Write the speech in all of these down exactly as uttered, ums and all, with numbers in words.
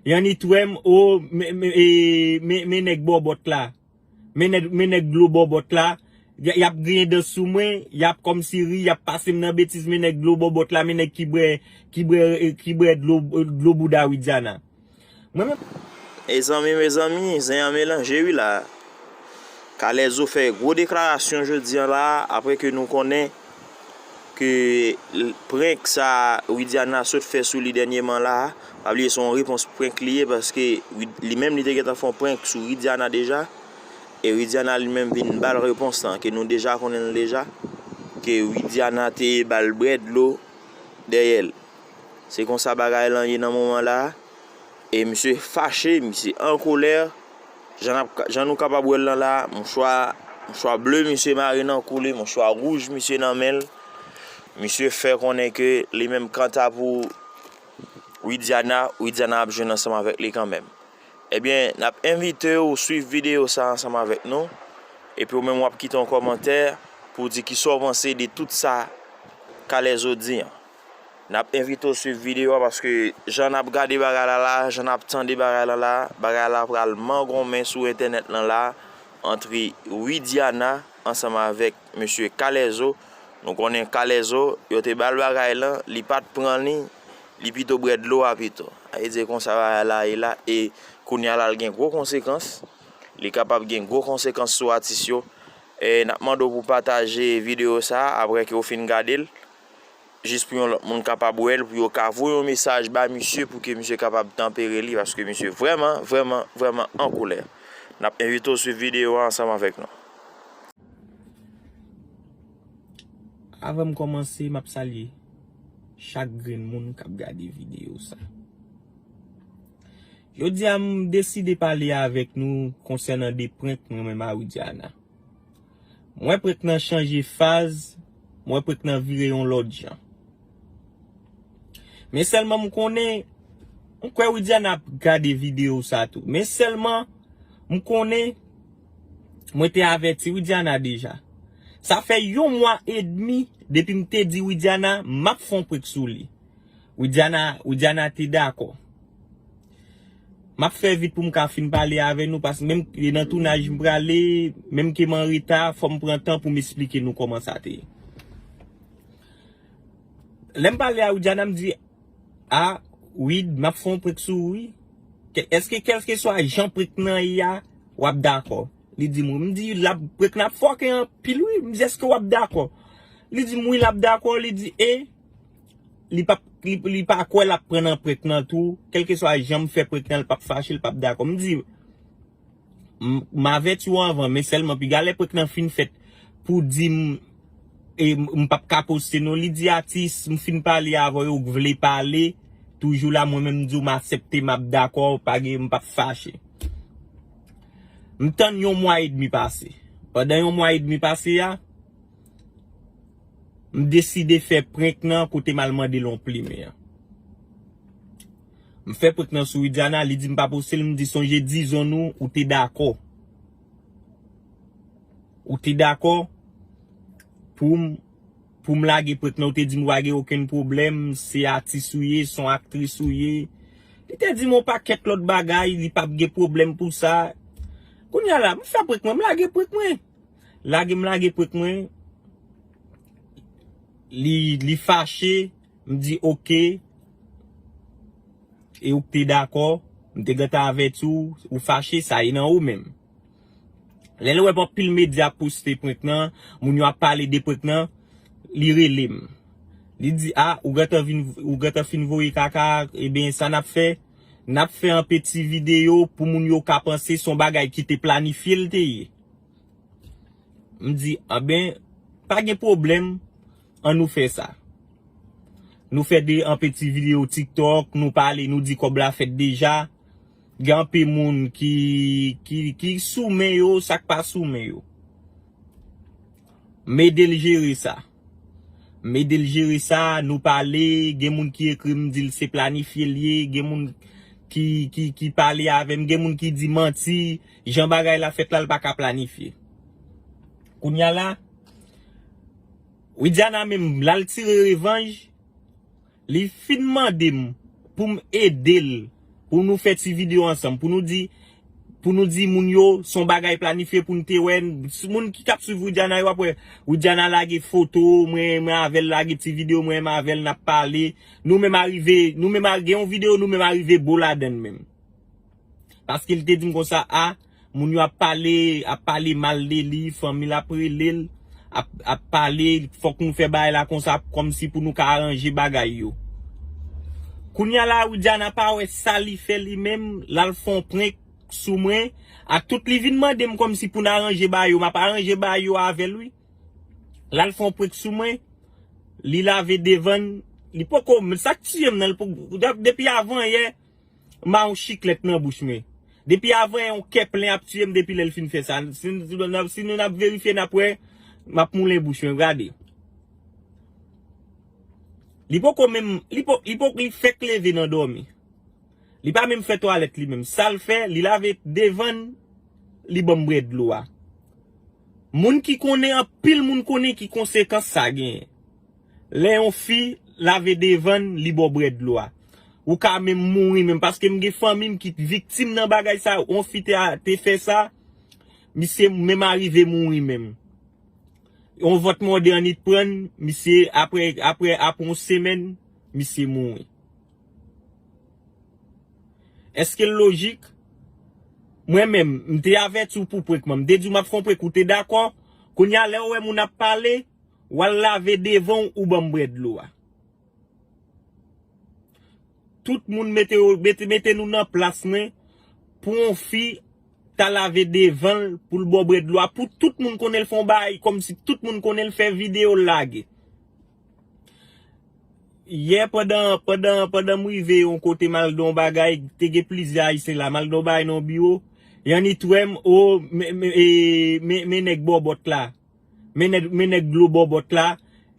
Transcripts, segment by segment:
Yanni twè m, o, men, men, e, men, men nèg bòbòt la. Men nèg, men nèg dlo bòbòt la. Y, y ap griyen dan sou mwen, y ap kòmsi ri, y ap pase m nan betiz, men nèg dlo bòbòt la, men nèg ki bwè, ki bwè, e, ki bwè dlo, dlo bouda Widiana. Mwen menm. Mezanmi, mezanmi, zen an melanje wi la. Kalezo fè gwo deklarasyon jodi an la, apre ke nou konnen ke l-, prank sa Widiana sot fè sou li dènyèman la, pa bliye se yon repons prank li ye, paske Wid-, li menm li te gentan fè yon prank sou Widiana deja, e Widiana li menm vin ba l repons lan, ke nou deja konnen l deja, ke Widiana te ba l bwè dlo dèyè l. Se konsa bagay lan ye nan moman la. E misye fache, misye an kolè. Jan n ap, jan nou kapab wè l lan la, mouchwa, mouchwa ble misye mare nan kou li, mouchwa wouj misye nan men l. Misye fè konnen ke li menm kanta pou Widiana, Widiana ap jwenn ansanm avèk li kanmenm. Ebyen, n ap envite w swiv videyo sa ansanm avèk nou. Epi w menm w ap kite yon kòmantè pou w di kisa w panse de tout sa Kalezo di an. N ap envite w swiv videyo a paske jan n ap gade bagay la la, jan n ap tande bagay la la, bagay la pral mangonmen sou entènèt lan la, ant Widiana ansanm avèk mesye Kalezo. Nou konnen Kalezo, yo te ba l bagay lan, li pa t pran li, li pito bwè dlo a pito. Sa vle di konsa bagay la ye la, e kounye a la l gen gwo konsekans. Li kapab gen gwo konsekans sou atis yo. E n ap mande w pou pataje videyo sa a apre ke w fin gade l. Jis pou yon lòt moun kapab wè l, pou yo ka voye yon mesaj ba misye, pou ke misye kapab tanpere li, paske misye vrèman, vrèman, vrèman an kolè. N ap envite w swiv videyo a ansanm avèk nou. Avan m kòmanse, m ap salye chak grenn moun k ap gade videyo sa. Jodi a, m deside pale avèk nou konsènan de prank mwen menm a Widiana. M wè prank nan chanje faz, m wè prank nan vire yon lòt jan. Men sèlman m konnen, m kwè Widiana ap gade videyo sa tou. Men sèlman, m konnen, mwen te avèti Widiana deja. Sa fè yon mwa edmi depi m te di Widiana, m ap fè yon prank sou li. Widiana, Widiana te dakò. M ap fè vit pou m ka fin pale avè nou, paske menm e nan tounaj m prale, menm ke m an reta, fò m pran tan pou m esplike nou kòman sa te ye. Lè m pale a Widiana, m di, a, Wid, m ap fè yon prank sou ou, wi. Ke, èske kèlkeswa jan prank nan ye a, w ap dakò? Li di m, wi. M di, l ap, prank nan ap fòke anpil, wi. M di, èske w ap dakò? Li di m, wi, l ap dakò. Li di, e, li p ap, li, li pa kwè l ap pran nan prank nan tou. Kèlkeswa jan m fè prank nan, li p ap fache, li p ap dakò. M di, m, m avèti w anvan, men sèlman piga lè prank nan fin fèt pou di m, e, m, m p ap ka poste non. Li di, atis, m fin pale avè w, ou vle pale, toujou la, mwen menm m di w m aksepte, m ap dakò, pa gen, m p ap fache. M tann yon mwa edmi pase. Pandan yon mwa edmi pase a, m deside fè prank nan kote m al mande l yon plimen an. M fè prank nan sou Widiana, li di m pa poste l, m di sonje dizon nou, ou te dakò. Ou te dakò pou m, pou m lage prank nan, ou te di m pa gen okenn pwoblèm, se atis ou ye, se yon aktris ou ye. Li te di m yon pakèt lòt bagay, li p ap gen pwoblèm pou sa. Kounye a la, m fè prank mwen, m lage prank mwen. Lage m lage prank mwen. Li, li fache, m di oke. E ou k te dakò, m te gentan avèti w, ou fache, sa e nan ou menm. Lè l wè anpil medya ap poste prank nan, moun yo ap pale de prank nan, li rele m. Li di, a, ou gentan vin, ou gentan fin voye kaka, ebyen, sa n ap fè, n ap fè yon peti videyo pou moun yo ka panse se yon bagay ki te planifye l te ye. M di, anben, pa gen pwoblèm, ann nou fè sa. Nou fè de, yon peti videyo TikTok, nou pale, nou di kòb la fèt deja. Gen anpil moun ki, ki, ki sou men yo, sa k pa sou men yo. M ede l jere sa. M ede l jere sa, nou pale, gen moun ki ekri m, di l se planifye l ye, gen moun ki, ki, ki pale avè m, gen moun ki di manti, jan bagay la fèt la, l pa ka planifye. Kounye a la, Widiana menm, l al tire revanj, li fin mande m pou m ede l Pou nou fè ti videyo ansanm, pou nou di, pou nou di moun yo, se yon bagay planifye pou n te wè. Moun ki t ap swiv Widiana yo ap wè, Widiana lage foto, mwen, mwen avè l lage ti videyo, mwen, mwen avè l n ap pale. Nou menm arive, nou menm a, gen yon videyo, nou menm arive bo ladann menm. Paske l te di m konsa, a, moun yo ap pale, ap pale mal de li, fanmi l ap rele l, ap, ap pale, fòk nou fè bagay la konsa, kòmsi pou nou ka aranje bagay yo. Kounye a la, Widiana pa wè sa li fè li menm, l al fè yon prank sou mwen, ak tout li vin mande m kòmsi pou n aranje bagay yo, m ap aranje bagay yo avè l, wi. L al fè yon prank sou mwen, li lave devan l, li poko, sa k tiye m nan, li poko, depi avan yè, m a yon chiklèt nan bouch mwen. Depi avan yon kè plen ap tiye m depi lè l fin fè sa. Si, si, si nou n ap verifye, n ap wè, m ap moulen bouch mwen, gade. Li poko menm, li po, li po, li fèk leve nan dòmi. Li pa menm fè twalèt li menm. Sa l fè, li lave devan l, li ban m bwè dlo a. Moun ki konnen, anpil moun konnen ki konsekans sa genyen. Lè yon fi lave devan l, li ba w bwè dlo a. Ou ka menm mouri menm, paske m gen fanmi m ki viktim nan bagay sa, yon fi te, te fè sa, misye menm arive mouri menm. Yon vòt mòde annik pran l, misye, apre, apre, apre yon semèn, misye mouri. Èske l lojik? Mwen menm, m te avèti w pou prank mwen. M te di w m ap fè yon prank, ou te dakò. Kounye a, lè w wè moun ap pale, w al lave devan w, ou ban m bwè dlo a. Tout moun mete, mete, mete nou nan plas mwen pou yon fi ta lave devan l pou l ba w bwè dlo a. Pou tout moun konnen l fè yon bagay, kòmsi tout moun konnen l fè videyo l lage. Yè pandan, pandan, pandan m rive yon kote m al nan yon bagay, te gen plizyè Ayisyen la, m al nan yon bagay nan yon biwo, y annik wè m, o, men, men, e, men, men nèg bòbòt la. Men nèg, men nèg dlo bòbòt la,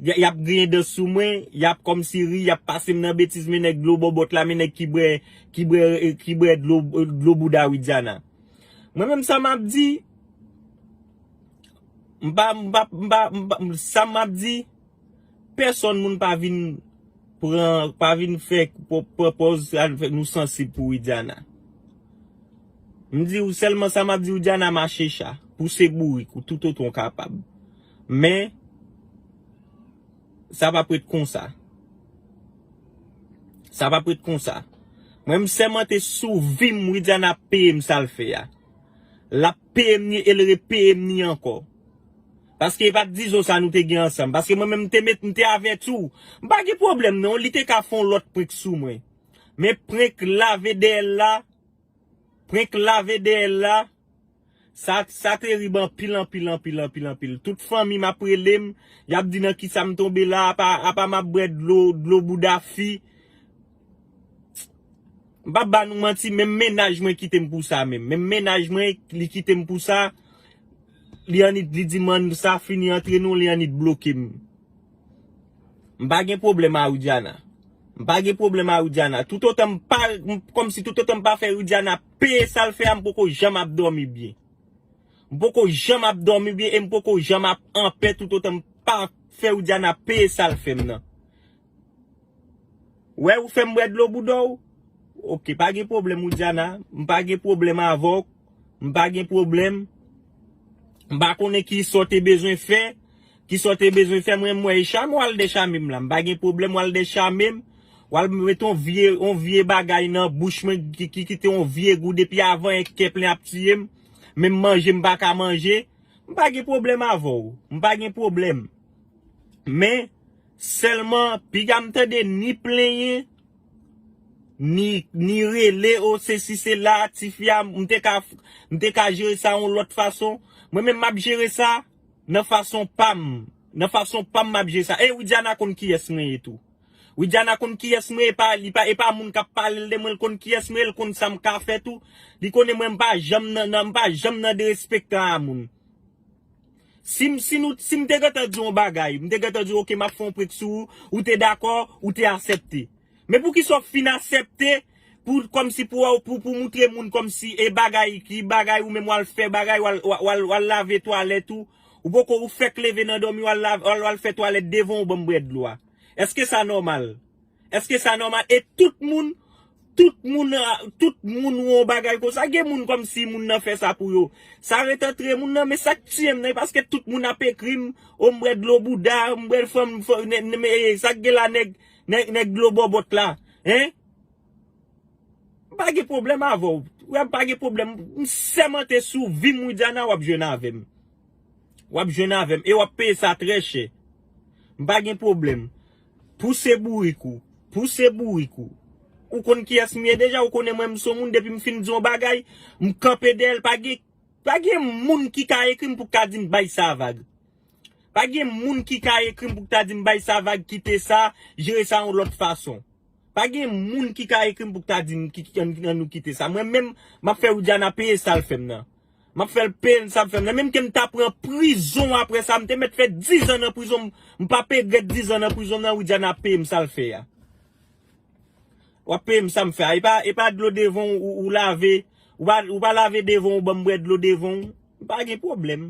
y, y ap griyen dan sou mwen, y ap kòmsi ri, y ap pase m nan betiz, men nèg dlo bòbòt la, men nèg ki bwè, ki bwè, ki bwè dlo, dlo bouda Widiana. Mwen menm sa m ap di, m pa, m pa, m pa, m pa, sa m ap di, pèsòn moun pa vin pran, pa vin fè, pran pòz, sa fè nou sansib pou Widiana. M di w sèlman sa m ap di w, Diana, mache cha, pouse bourik ou toutotan w kapab. Men, sa p ap ret konsa. Sa p ap ret konsa. Mwen, m sèmante sou vi m, Widiana ap peye m sa l fè a. L ap peye m ni e l repeye m ni ankò. Paske e pa t dizon sa nou te gen ansanm. Paske mwen menm, m te met, m te avèti w. M pa gen pwoblèm non, li te ka fè yon lòt prank sou mwen. Men prank lave dèyè l la, prank lave dèyè l la, sa, sa terib anpil, anpil, anpil, anpil, anpil. Tout fanmi m ap rele m, y ap di nan kisa m tonbe la, apa, apa m ap bwè dlo, dlo bouda fi. M p ap ba nou manti, menm mennaj mwen kite m pou sa menm. Menm mennaj mwen, li kite m pou sa, li annik, li di m, "Ann, sa fini antre nou," li annik bloke m. M pa gen pwoblèm a Widiana. M pa gen pwoblèm a Widiana. Toutotan m pa, m, kòmsi toutotan m pa fè Widiana peye sa l fè a, m poko janm ap dòmi byen. M poko janm ap dòmi byen e m poko janm ap anpè toutotan m pa fè Widiana peye sa l fè m nan. Wè ou fè m bwè dlo bouda w? Oke, pa gen pwoblèm, Widiana. M pa gen pwoblèm avè w. M pa gen pwoblèm. M pa konnen kisa w te bezwen fè. Kisa w te bezwen fè, mwen, m wè e chame w al dèchame m la. M pa gen pwoblèm w al dèchame m. W al mete yon vye, yon vye bagay nan bouch mwen ki, ki kite yon vye gou depi avan yè kè plen ap tiye m. Menm manje m pa ka manje. M pa gen pwoblèm avè w. M pa gen pwoblèm. Men, sèlman, piga m tande ni plenyen, ni, ni rele, o, sesi, sela, tifi a, m te ka, m te ka jere sa yon lòt fason. Mwen menm, m ap jere sa nan fason pa m. Nan fason pa m, m ap jere sa. E Widiana konn kiyès mwen ye tou. Widiana konn kiyès mwen ye, e pa, li pa, e pa moun k ap pale l de mwen, l konn kiyès mwen ye, l konn sa m ka fè tou. Li konnen mwen, m pa janm nan, nan, m pa janm nan derespektan a moun. Si m, si nou, si m te gentan di yon bagay, m te gentan di, "Oke, m ap fè yon prank sou ou," ou te dakò, ou te asèpte. Men poukisa w fin asèpte pou, kòmsi pou, pou, pou moutre moun kòmsi e bagay, ki bagay ou menm w al fè, bagay w al, w al, w al lave twalèt ou, ou poko, ou fèk leve nan dòmi, w al lave, w al, w al fè twalèt devan w ban m bwè dlo a. Èske sa nòmal? Èske sa nòmal? E tout moun, Tout moun, tout moun wè yon bagay konsa. Gen moun kòmsi moun nan fè sa pou yo. Sa ret antre moun nan, men sa k tiye m nan, e paske tout moun ap ekri m, o m bwè dlo bouda, m bwè fanm, fanm, nè, nè, men, sa k gen la nèg, nèg, nèg dlo bòbòt la, hein? M pa gen pwoblèm avè w. Wè, m pa gen pwoblèm. M sèmante sou vi m, Widiana, w ap jwenn avè m. W ap jwenn avè m. E w ap peye sa trè chè. M pa gen pwoblèm. Pouse bourik ou. Pouse bourik ou. Ou konn kiyès m ye deja, ou konnen mwen m se yon moun, depi m fin di yon bagay, m kanpe dèyè l, pa gen, pa gen moun ki ka ekri m pou ka di m bay sa vag. Pa gen moun ki ka ekri m pou ta di m bay sa vag, kite sa, jere sa yon lòt fason. Pa gen moun ki ka ekri m pou ta di m ki, ki, ann, ann nou kite sa. Mwen menm, m ap fè Widiana peye sa l fè m nan. M ap fè l peye sa l fè m nan. Menm ke m ta pran prizon apre sa, m te mèt fè dizan nan prizon, m, m p ap regrèt dizan nan prizon nan, Widiana ap peye m sa l fè a. W ap peye m sa m fè a. E pa, e pa dlo devan w ou, ou lave, ou pa, ou pa lave devan w, ou ban m bwè dlo devan w. M pa gen pwoblèm.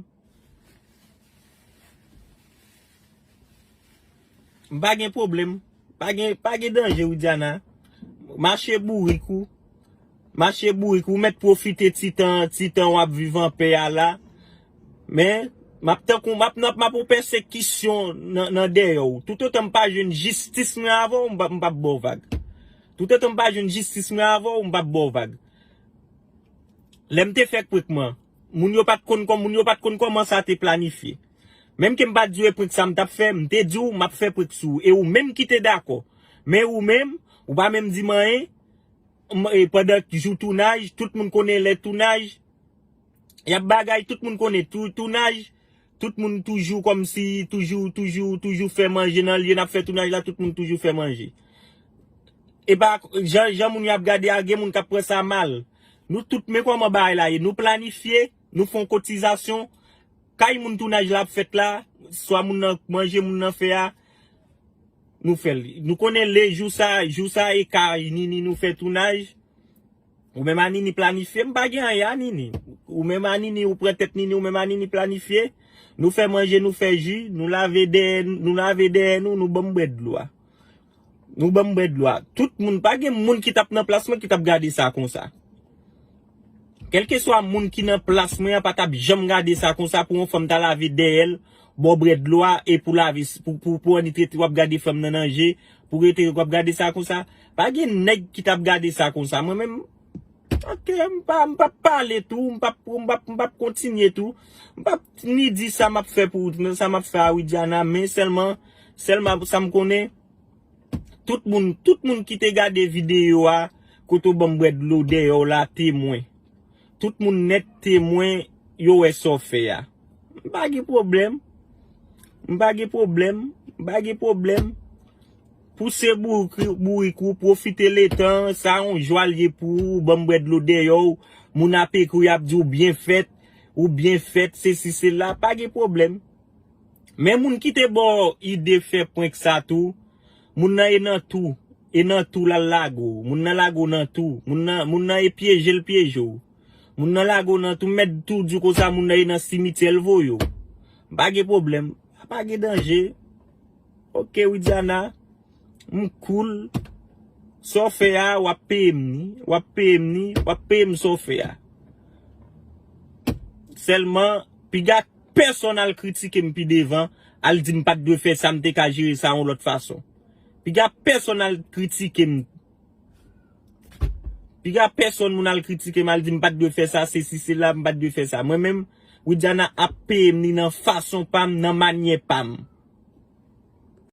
M pa gen pwoblèm. Pa gen, pa gen danje, Widiana. Mache bourik ou. Mache bourik ou. Mèt pwofite ti tan, ti tan w ap viv anpè a la. Men, m ap tankou, m ap nan, m ap yon pèsekisyon nan, nan dèyè w. Toutotan m pa jwenn jistis mwen avè w, m p ap, m p ap ba w vag. Toutotan m pa jwenn jistis mwen avè w, m p ap ba w vag. Lè m te fè prank mwen, moun yo pa t konn kòm, moun yo pa t konn kòman sa te planifye. Menm ke m pa t di w e prank sa m t ap fè, m te di w m ap fè prank sou ou. E ou menm ki te dakò. Men ou menm, ou pa menm di m anyen. M, e pandan jou tounaj, tout moun konnen lè tounaj, y ap bagay, tout moun konnen tou, tounaj, tout moun toujou kòmsi, toujou, toujou, toujou fè manje nan lye n ap fè tounaj la, tout moun toujou fè manje. E pa, jan, jan moun yo ap gade a, gen moun k ap pran sa mal. Nou tout, men kòman bagay la ye. Nou planifye, nou fè yon kotizasyon, kay moun tounaj la ap fèt la, swa moun nan manje moun nan fè a, nou fè l. Nou konnen le jou sa, jou sa e kay Nini nou fè tounaj. Ou menm a Nini planifye, m pa gen anyen a Nini. Ou menm a Nini, ou pran tèt Nini, ou menm a Nini planifye. Nou fè manje, nou fè ji, nou lave dèyè, nou lave dèyè nou, nou ban m bwè dlo a. Nou ban m bwè dlo a. Tout moun, pa gen moun ki t ap nan plas mwen ki t ap gade sa konsa. Kèlkeswa moun ki nan plas mwen an pa t ap janm gade sa konsa pou yon fanm ta lave dèyè l, ba w bwè dlo a, e pou lave, pou, pou, pou annik rete w ap gade fanm nan nan je, pou rete w ap gade sa konsa. Pa gen nèg ki t ap gade sa konsa. Mwen menm, ok, m pa, m p ap pale tou, m p ap, m p ap, m p ap kontinye tou. M p ap ni di sa m ap fè pou, sa m ap fè a Widiana, men sèlman, sèlman sa m konnen, tout moun, tout moun ki te gade videyo a, kote w ban m bwè dlo dèyè w la, temwen. Tout moun nèt temwen, yo wè sa w fè a. M pa gen pwoblèm. M pa gen pwoblèm. M pa gen pwoblèm. Pouse bourik, bourik ou, pwofite letan, sa yon jwa l ye pou ou, ban m bwè dlo dèyè w, moun ap ekri, y ap di w byen fèt, ou byen fèt, sesi, sela, pa gen pwoblèm. Men moun ki te ba w ide fè prank sa tou, moun nan e nan tou, e nan tou l al lage w. Moun nan lage w nan tou. Moun nan, moun nan e pyeje l pyeje w. Moun nan lage w nan tou, m mèt tou di w konsa, moun nan e nan simityè l voye w. Pa gen pwoblèm, pa gen danje. Ok, Widiana, m cool. Sa w fè a, w ap peye m ni, w ap peye m ni, w ap peye m sa w fè a. Sèlman, piga pèsonn al kritike m pi devan, al di m pa t dwe fè sa, m te ka jere sa yon lòt fason. Piga pèsonn al kritike m. Piga pèsonn moun al kritike m, al di m pa t dwe fè sa, sesi, sela, m pa t dwe fè sa. Mwen menm, Widiana ap peye m ni nan fason pa m, nan manyè pa m.